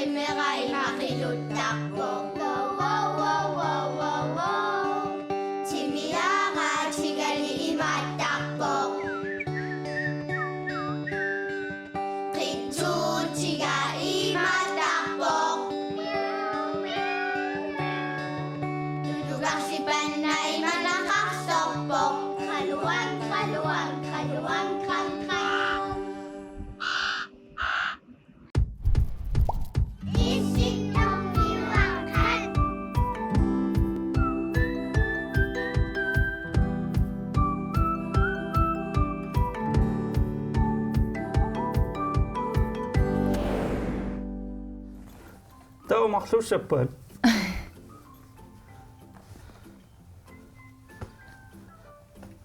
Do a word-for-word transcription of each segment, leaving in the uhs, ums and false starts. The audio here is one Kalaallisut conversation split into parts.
Timera ima qiluttarpoq. Wow, wow, wow, wow, wow, wow. Timiara tigali imaattarpoq. Qitsuutiga imaattarpoq. Tulugarsipanna imanaqarsorpoq. Qaluan, qaluan, qaluan, qan, qan. Taava marluussappat.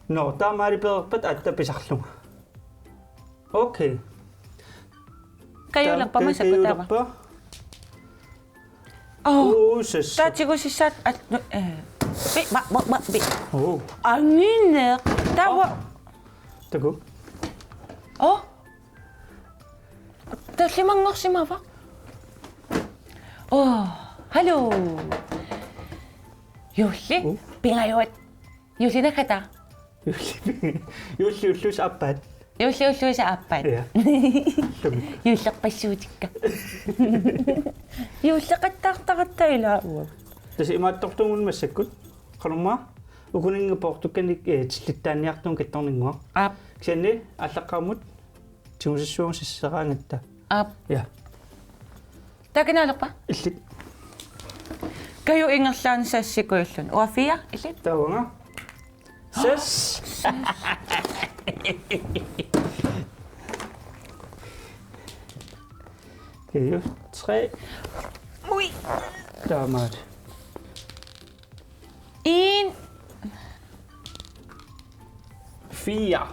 Nå, taamaali pereerpat aatsaat pisarlunga. Okay. Kajulerpa massakkut taava? Kajulerpa? Oh. Uu, sassa. Taava tigusissaat at-, nu-, eh. Bi, ba, ba, ba, bi. Oh. Angineq. Taava. Oh. Taku. Oh. Tallimanngorsimava? Oh, hallo. Juulli. Oh. Pingajuat. Juulli naggata. Juulli. Juulli ulluisa aappaat. Juulli ulluisa aappaat. Ja. Juullerpassuutikka. Juulleqattaartaratta ilaa uanga. Tassa imaattortuugut massakkut. Qanormaa? Ukuninnga poortukkanik, eh, tillittaanniartugut kattorninnguaq. Aap. Kisianni aallaqqaammut tigusissuagut sasseraangatta. Aap. Ja. Taava kinaalerpa? Illit. Kaju ingerlaannaq sassikujalluni. Uanga fire, illit? Taava uanga. Seks. Kaju tre. Ui. Taamaat. En. Fire.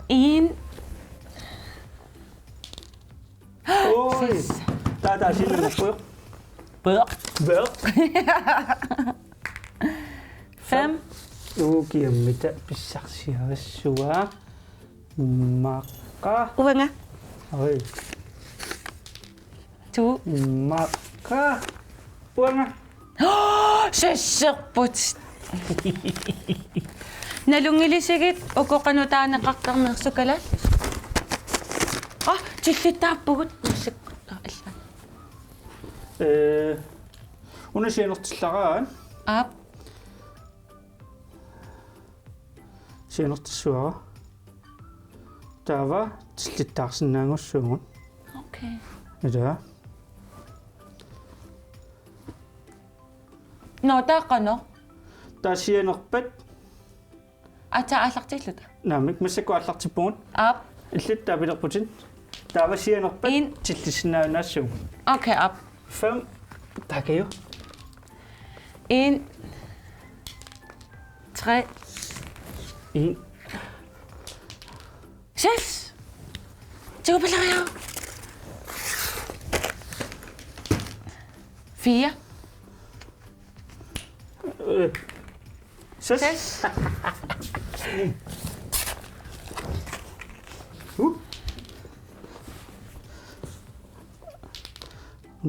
En. Oj. Seks. Taava, taava sinne. Bør. Bør. Fem. Ukiammita pissarsiarissuaq. Maqqa. Uanga. Oj. To. Maqqa. Uanga. Sasserput. Nalunngilisigit uku qanoq taaneqartarnersut kalaallisut. Ah, tillittaarpugut. Massakkut. Ah, illa. Eh, una sianertillaraa. Aap. Sianertissuara. Taava tillittaarsinnaanngussuugut. Okay. Ila. Nå, taava qanoq? Taava sianerpat. Aatsaat aallartilluta. Naamik, massakkut aallartippugut. Aap. Illit taava pilerputit. Taava sianerpat. En. Tillissinnaajunnaassaagut. Okay, aap. Fem. Taava Kaju. En. Tre. En. Seks. Tigupaleriaruk. Fire. Øh. Seks. Seks. Uh.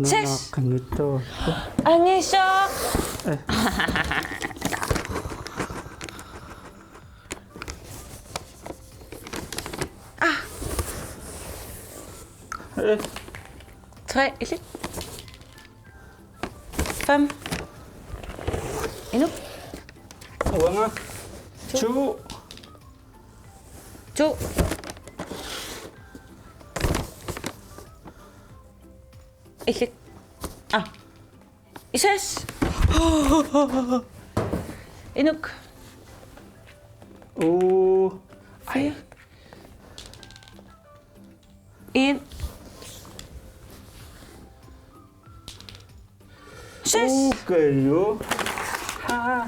Seks. Nå, nå, kan vi stå? Angisoq. Øh. Ah. Øh. Tre, illit. Fem. Inuk. Uanga. To. To. To. Illit. Ah. Seks. Inuk. Uu. Fire. En. Seks. Okay, jo. Ha.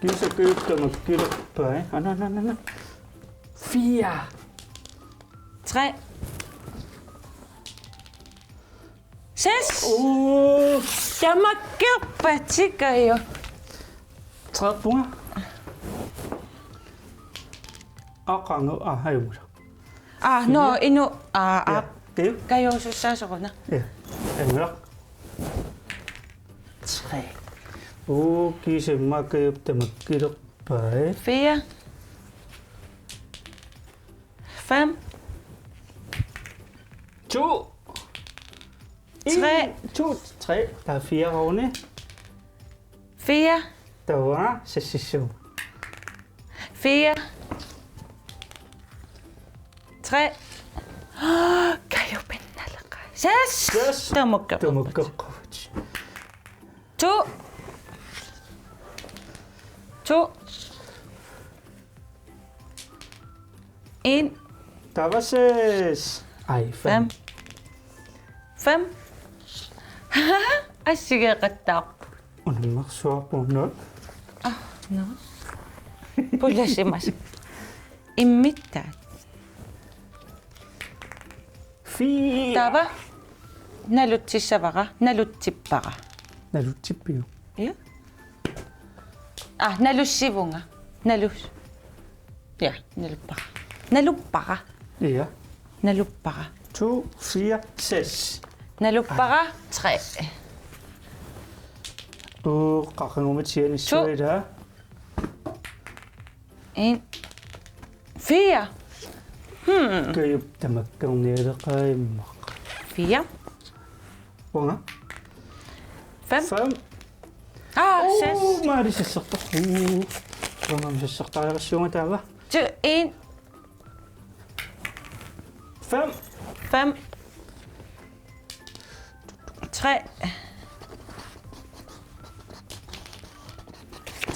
Kiisa kiuttama kilerpai. Ana, ana, ana, ana. Fire. Tre. Seks. Uu. Tamakkerpatikajo. Tre point. Aqangu, ah, hajumula. Ah, nå, fire. Inuk, ah, ja. Aap. Kaju? Kajuusussaasoq una. Ja. Anngilaq. Tre. Uu, kiisa immaqa Kajup tamakkilerpai. Fire. Fem. To. Tre. En, to, tre. Der er fire oveni. Fire. Der var seks, syv. Fire. Tre. Kaju pinnaleqaaq. Seks. Seks. Tamakkeq. Tamakkeq. To. To. En. Der var seks. Ej, fem. Fem. Fem. Assigeeqattaarput. Unammersuarput nul. Ah, nul. Pulasimas. Immittaat. Fire. Taava. Nalutsissavara, nalutsippara. Nalutsippiuk? Ja. Ah, nalussivunga. Nalus-, ja, naluppara. Naluppara. Ja. Naluppara. To, fire, seks. Naluppara, tre. Uu, qaqqangummit sianissui. To. Ilaa. En. Fire. Hmm. Kajup tamakkernialeqaaq immaqa. Fire. Uanga? Fem. Fem. Ah, seks. Uu, maali sassertoq. Uu. Uanga sassertariarsuunga taava. To, en. Fem. Fem. Tre.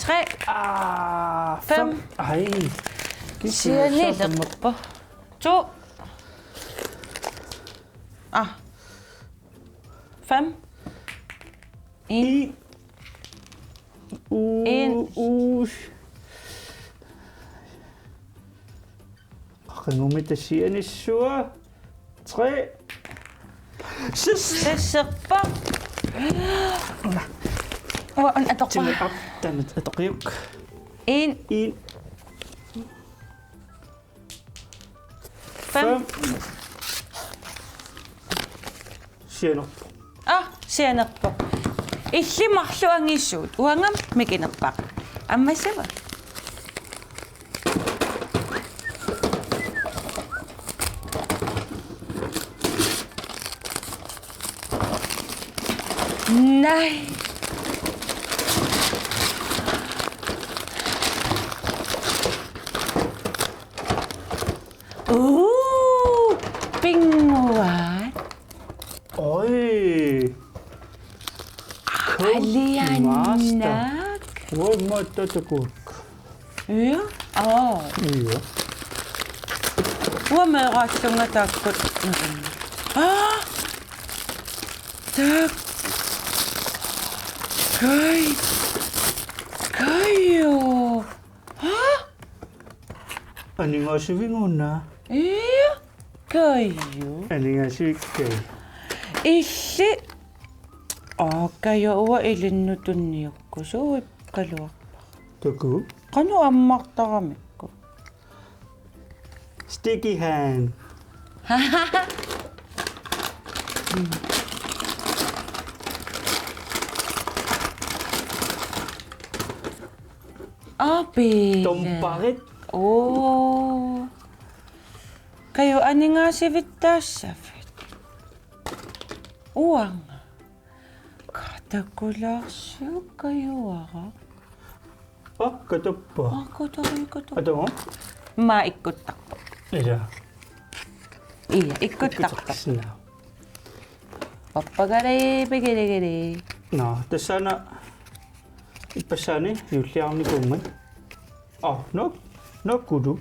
Tre. Ah, fem. Fem. Ej. Sianilerpoq. To. Ah. Fem. En. En. En. Uu. Qaqqangummit sianissua. Tre. Seks. Sasserpoq. Uanga atoqqa. Timi ap-, tamat atoqqiuk. En. En. Fem. Fem. Sianerpoq. Ah, sianerpoq. Illit marluk angisuut. Uangami mikinerpara. Ammassava? Nej. Uu, pinnguaat. Oj. Aliannak. Uanga takuakka. Ja? Aa. Ja. Uanga meeraallunga taakkua. Aa. Tak. Kaj. Kaju. Aa. Aningaasivik una? Ja. Kaju. Aningaasivik Kaju. Illit. Aa, Kaju uanga ilinnut tunniukkusuugaluarpara. Takuuk. Qanoq ammartaramikku. Sticky hand. Aapi. Tumparit. Oo. Kaju aningaasivittaassavit. Uanga. Katakulaarsiuk Kajuara. Aa, katappa. Aa, katappa, katappa. Atagu? Maa ikkuttarpoq. Ilaa. Ia, ikkuttarpoq. Ikkuttarsinnaavoq. Pappagari, pigirigiri. Nå, tassani. Ippassaani juulliarnikuummat. Aa, nå, nå, kudu.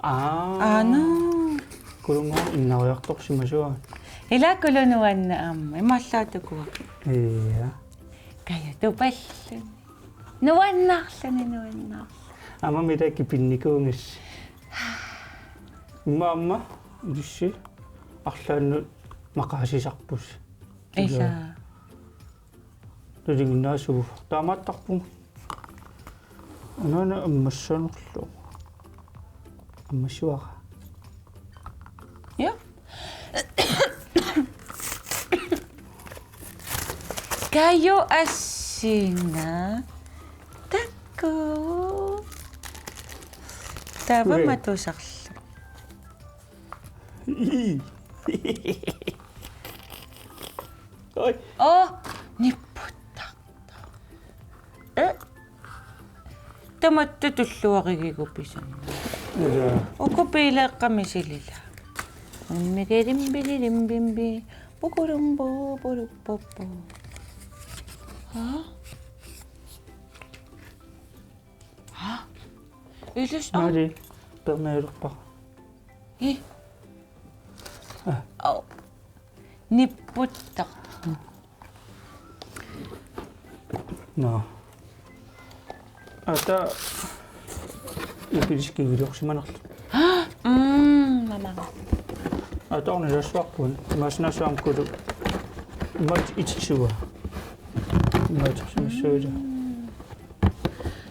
Aa. Aana. Kulunga innariartorsimasua. Ilaa kulu nuanna aamma. Imaallaat takuakka. Ia. Kaju tupalluni. Nuannaarluni, nuannaarluni. Aamma midagi pinnikuungas. Immaqa aamma, ilissi, arlaannut maqaasisarpusi. Ilaa. Nalinginnaasuuvoq. Taamaattarpunga. Unaana ammassanerlugu. Ammassavara. Kaju assinga. Takku. Taava Ui. Matusarlu. Oi. Oh, nipputtartoq. Eh? Tamatta tulluarigiguk pisanna. Ila. Uku piileeqqami silila. Ummikilimbikilimbimbi. Pukulumbu, puluppupu. Ha? Ha? Ilus, ah. Mari, permeerpa. Eh. Ah. Au. Nipputtoq. Nå. Ata. Ikiliski iliorsimanarlu. Mm, mama. Ata ornilaassuarpun. Imaassinnaassuarmikkullu. Imaat ititsua. Imaat ititsua.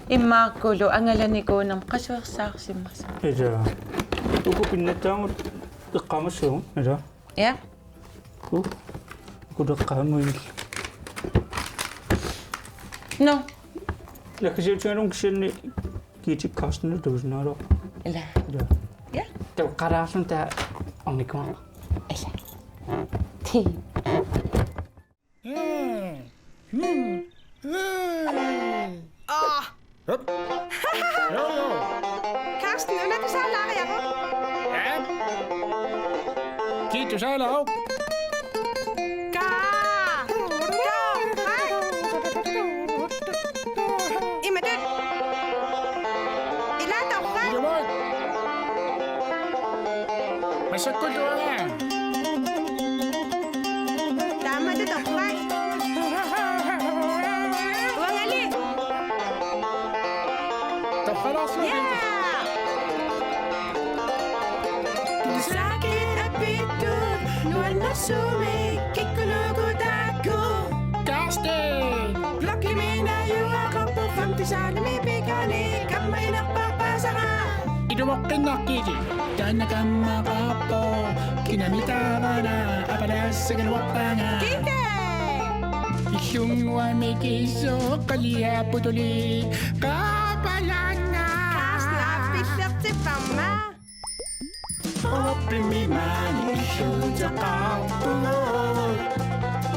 Immaakkulu angalanikuunermut qasuersaarsimasoq. Ila. Uku pinnattaamut eqqaamassagut, ila. Ja. Ku. Uku eqqaamuil. Nå. Nakkasiutigalun kisianni Gitte Carstenip tuusinnaagaluarpoq. Ila. Ila. Ja. Taava qalaarluni taava ornikuuara. Ila. Ti. Ah. Hup. Jo, jo. Carsten, una du så lager jeg. Ja. Gitte, du så lager. Ka. Ka. Ima det. Ila torrak. Ilumut. Massakkut uanga. Taamatut torrak. Uangali. Torralaarsuaq. Ja. Sakit apittut nuannersumik kikkunuku taakku. Carsten! Blokkimi naajuaqarpoq femte saalimi pikani kammaginerpaasara. Ilumoqqinnaqqili taanna kammaqarpoq kinami taavana apalassagaluarpaanga. Kike! Illunnguami kiisoq qaliapputuli qaapalanga. Carsten, aappillertipparma. Oppimi maani illuuteqarpugut.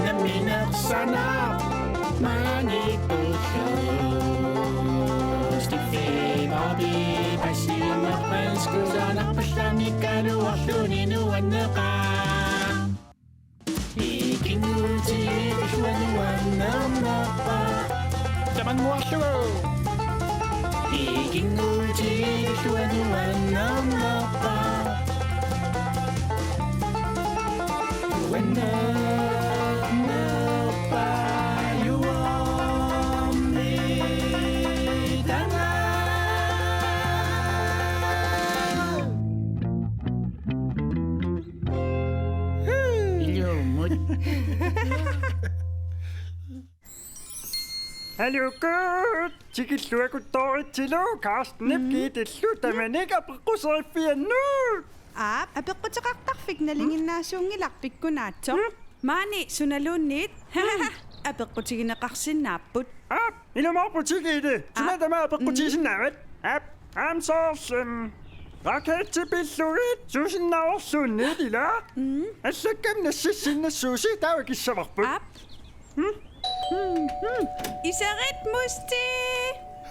Nammineq sanaq maani pullu. Stiffi Bobby, passiinnarpasku sanarpallamikkaluarluni nuanneqaaq. Ikinngulti illuanuannernerpa. Tamannguarlugu. Ikinngulti illuanuannernerpa. Nuannernerpa juormi tanga. Ilumut. Hallo, gut. Tikilluakuttooritsillu Carstenip Gittellu tamanik apeqquseriffiannut. Aap, apeqquteqartarfik nalinginnaasuunngilaq pikkunaatsoq. Mm. Maani sunaluunniit apeqqutigineqarsinnaapput. Aap, ilumoorputit Gitte. Suna tamaat apeqqutigisinnaavat? Aap, aamma soorlu. Raketti pillugit suusinnaavorluunniit ila. Mm. Allakkami nassissinnassuusi taava kissavarput. Aap. Mm. Mm, mm. Iserit Musti!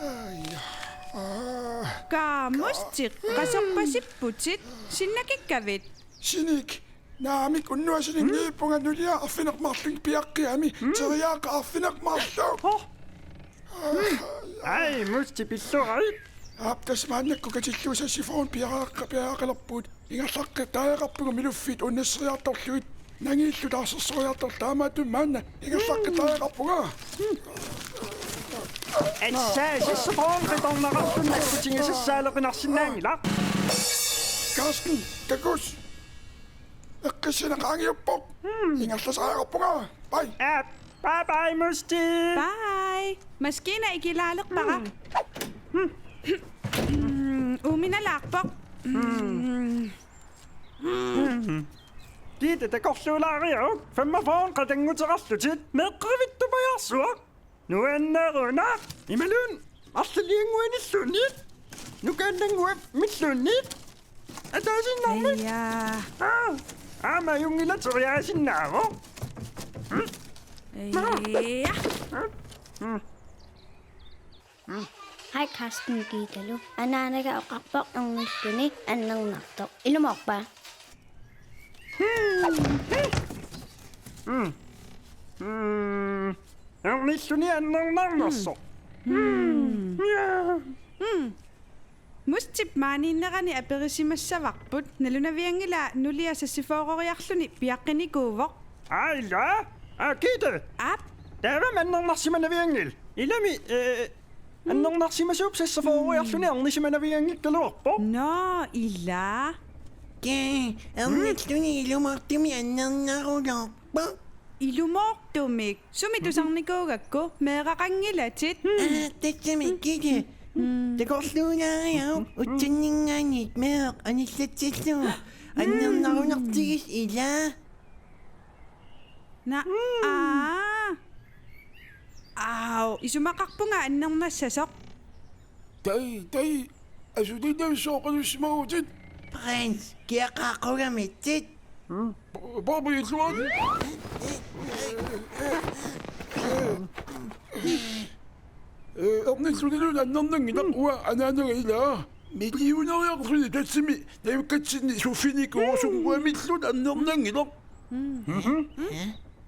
Ai, aa. Kaa Musti, qasorpasipputit, sinnakikkavit? Sinik, naamik unnuaq sininniippunga nuliaq arfineq-marlunnik piaqqiami, teriaaqqat arfineq-marluk. Hov. Ai, Musti pilluarit. Aap, tassa maannakkut katillugu saxofon piareerqa-, piareerqalerpugut. Ingerlaqqitariaqarpunga Miluffiit unnasseriartorlugit. Nangiillu taarsersorniartorlugit taamaattumik maanna ingerlaqqitariaqarpunga. Assa, saxofon qitornaqarluni nakkutigisassaalerunarsinnaanngilaq. Carsten, takuss. Eqqissineq qaangiuppoq. Hmm. Ingerlasariaqarpunga. Bye. Aap, bye bye, Musti. Bye. Maskiina ikilaalerpara. Hmm. Hmm. Hmm, uuminalaarpoq. Hmm. Hmm. Hmm. Gitte, takorluulaariuk, femogfyrre qatannguteqarlutit, meeqqerivittupajaarsuaq. Nuanneruna. Imaluunniit arlaliannguanilluunniit nukaannannguamilluunniit. Ataasinnaarmat. Ija. Aa, aamma ajunngilaq teriaasinnaavoq. Ija. Hej Carsten, Gittelu. Anaanaga oqarpoq ernilluni annernartoq. Ilumoorpa? Mm. Mm. Ernilluni annernarnersoq. Mm. Ja. Mm. Mustip maaniinnerani aperisimassavarput, nalunavianngilaa nulia seksogfyrreriarluni piaqqinikuuvoq. Aa, ila? Aa, Gitte. Aap. Taava annernarsimanavianngilaq. Ilami, eh, annernarsimasuup seksogfyrreriarluni ernisimanavianngikkaluarpoq. Nå, ila. Kee, ernilluni ilumoortumik annernarulaarpoq. Ilumoortumik? Sumi tusarnikuugakku, meeraqanngilatit? Aa, tassami Gitte. Mm. Takorluulaariuk, utsanninngaanniit meeq anillatsillugu annernarunartigisoq, ila. Na, aa. Aau, isumaqarpunga annernassasoq. Tai, tai, asuli tassooqalussimagutit. Prins, kiaqaaqqugamitsit. Hmm? Bo-, Bobby illuat. Eh, ernillunilu annernanngilaq, uanga anaanaga ilaa. Millionæriarluni tassami najukkatsinni suffinikuusoq, uamilluunniit annernanngilaq. Mhm.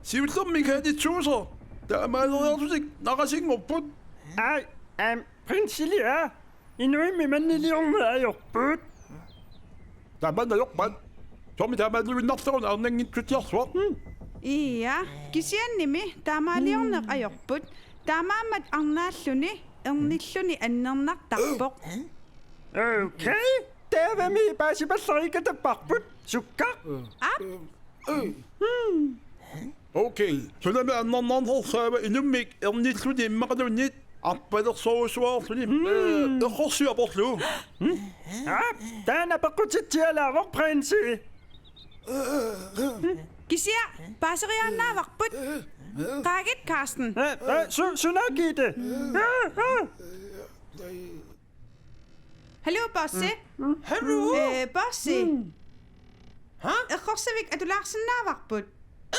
Siullermik kaanitsuusoq. Taamaaleriarlutik naqasinngorput. Ai, am, prinsilia. Inuimmi manniliorneq ajorput. Tamanna ajorpat. Soormi taamaalivinnartaruna arnanngitsutsiarsuaq. Ija, kisiannimi taamaaliorneq ajorput. Taamaammat arnaalluni ernilluni annernartarpoq. Okay. Taavami paasipallariikatapparput. Sukkaq. Aap. Okay, sunami annernarnersaava inummik ernilluni immaqaluunniit arpalersorujussuarluni, mm, eh, eqqorsiviup aporlugu. Hmm? Aap, taanna peqqutitsialaavoq, prinsi. Kisianni paaseriaannaavarput. Qaagit, Carsten. Eh, eh, su-, suna, Gitte? Eh, eh. Hallo, bossi. Mm. Hallo? Eh, bossi. Mm. Ha? Eqqorsivik atulaarsinnaavarput.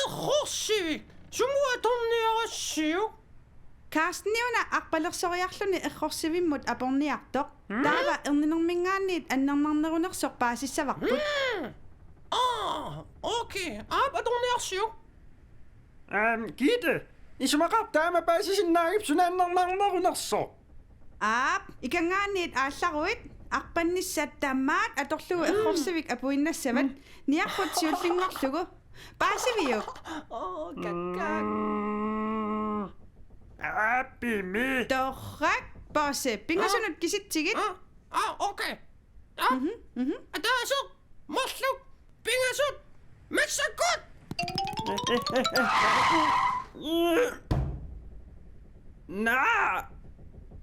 Eqqorsivik? Sumut atorniarassiuk? Carsteniuna arpalersoriarluni eqqorsivimmut aporniartoq. Mm. Taava erninerminngaanniit annernarnerunersoq paasissavarput. Mm. Aa, okay. Aap, atorniarsiuk. Aam, Gitte, isumaqarpa taama paasisinnaagit suna annernarnerunersoq? Aap, ikanngaanniit aallaruit, arpannissat tamaat atorlugu, mm, eqqorsivik apuinnassavat, mm, niarput siullinngorlugu. Paasiviuk? Oo, kakkaak. Mm. Aappimi. Torrak, bossi, pingasunut, aa, kisitsigit. Aa, aa, okay. Aa, mhm, mhm. Ataaseq, marluk, pingasut, massakkut! Naa!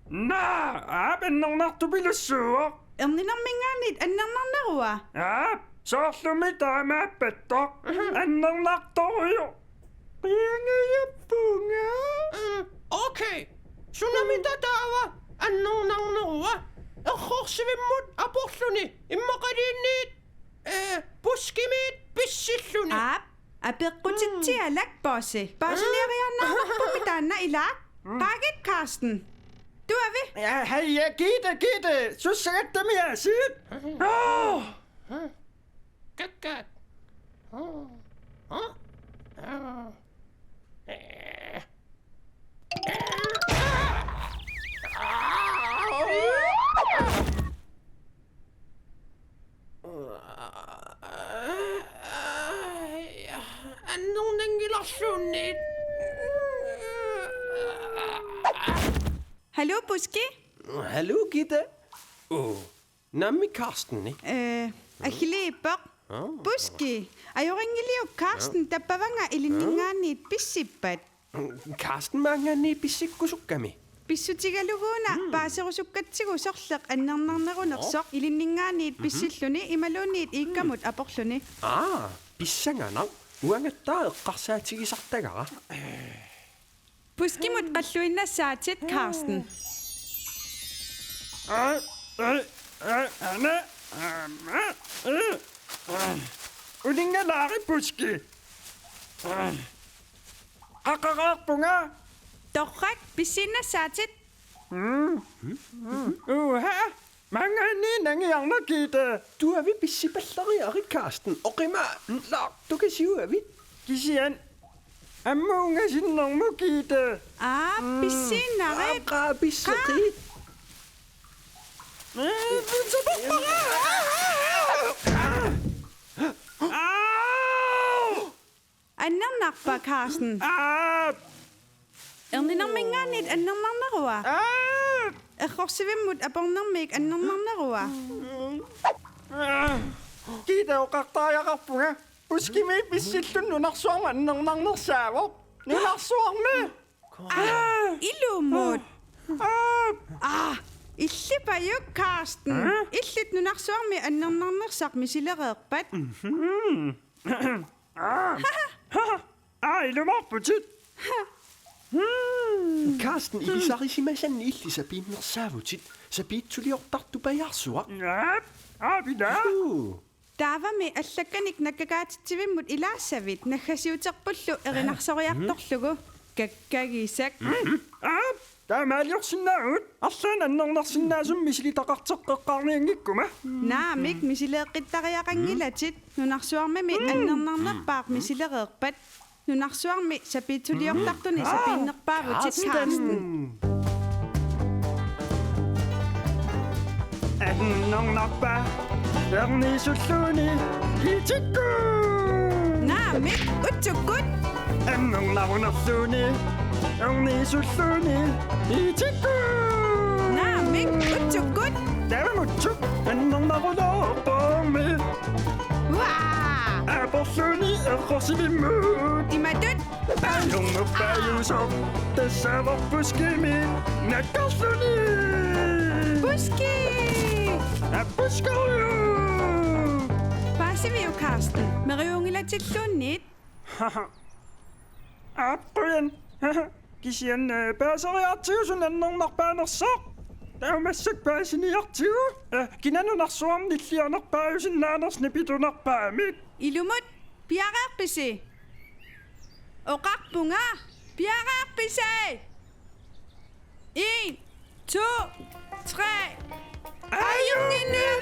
Naa! Aap, annernartupilussuuvoq. Erninerminngaanniit annernarnerua? Aap, soorlumi taamaappattoq. Mhm. Annernartorujuk. Qiangajappunga. Mm, okay. Sunamita taava annernarnerua? Eqqorsivimmut aporluni immaqaluunniit, eh, puskimiit pissilluni. Aap, apeqqutitsialak, bossi. Paasiniariaannaavarpummi taanna, ilaa? Mm. Qaagit, Carsten. Tuavi? Ja, hej, ja, Gitte, Gitte. Sussagattami aasiit. Mm. Åh! Kakkaak. Åh. Åh. Åh. Eh. Annernanngilarluunniit. Hallo, Puski. Hallo, Gitte. Åh. Naammi Carsteni? Eh, Achilleeppoq. Aa. Puski, ajorinngiliuk Carsten, aa, tappavanga ilinninngaanniit pissippat? Carsten maanngaanniit pissikkusukkami. Pissutigaluguuna, mm, paaserusukkatsigu sorleq annernarnerunersoq, aa, ilinninngaanniit, mhm, pissilluni imaluunniit iikkamut, mm, aporluni. Aa. Pissanganaq, uangattaaq eqqarsaatigisartagara. Puskimut qalluinnassaatit, Carsten. Uninngalaari Puski. Qaqaraarpunga. Torrak, pissiinnassaatit. Uha. Maanngaanniit nangiarnakkiit. Tuavi pissipallariarit, Carsten. Oqima laartukasiuavit. Kisianni ammut ungasinnermukkiit. Aa, pissiinnarit. Aa, pisseqi. Annernarpa, Carsten? Aa! Erninerminngaanniit annernarnerua? Aa! Errorsivimmut apornermiit annernarnerua? Aa! Kiita, oqartariaqarpunga. Puskimi pissilluni nunarsuarmi annernarnersaavoq. Nunarsuarmi! Aa, ilumut. Aa, illipajuk, Carsten. Aa? Illit nunarsuarmi annernarnersaq misilereerpat? Aa, ilumoorputit. Carsten, ilisarisimasanni illit sapiinnersaavutit. Sapiitsuliortartupajaarsuaq. Aa, aa, pila. Uu. Taavami allakkanik nakkakaatitsivimmut ilaassavit, naggasiuterpullu erinarsoriartorlugu. Kakkagisak. Aap, taamaaliorsinnaavugut. Arlaannik annernarsinnaasumik misilitaqarteqqeqqaarnianngikkuma. Naamik, misileeqqittariaqanngilatit. Nunarsuarmimi annernarnerpaaq misilereerpat. Nunarsuarmi sapiitsuliortartuni sapiinnerpaavutit, Carsten. Annernarpa erniisulluni itikkut. Naamik, utsukkut. Annernarunerluni erniisulluni itikkut. Naamik, utsukkut. Taavami utsuk annernaruloorpoormi. Uaa! Aporluni errorsivimmut. Imatut. Annernerpaajusoq tassaavoq Puskimi nakkarluni. Puski! Aa, Puskoriu! Paasiviuk, Carsten? Meriunngilatilluunniit? Aap, qujan. Kisianni, eh, paaseriartigu suna annernarpaanersoq. Taava massakkut paasiniartigu. Eh, kina nunarsuarmi nillianerpaajusinnaanersoq nipitunarpaamik. Ilumut, piareerpisi? Oqarpunga, piareerpisi? En, to, tre. Ajunnginniarlugu!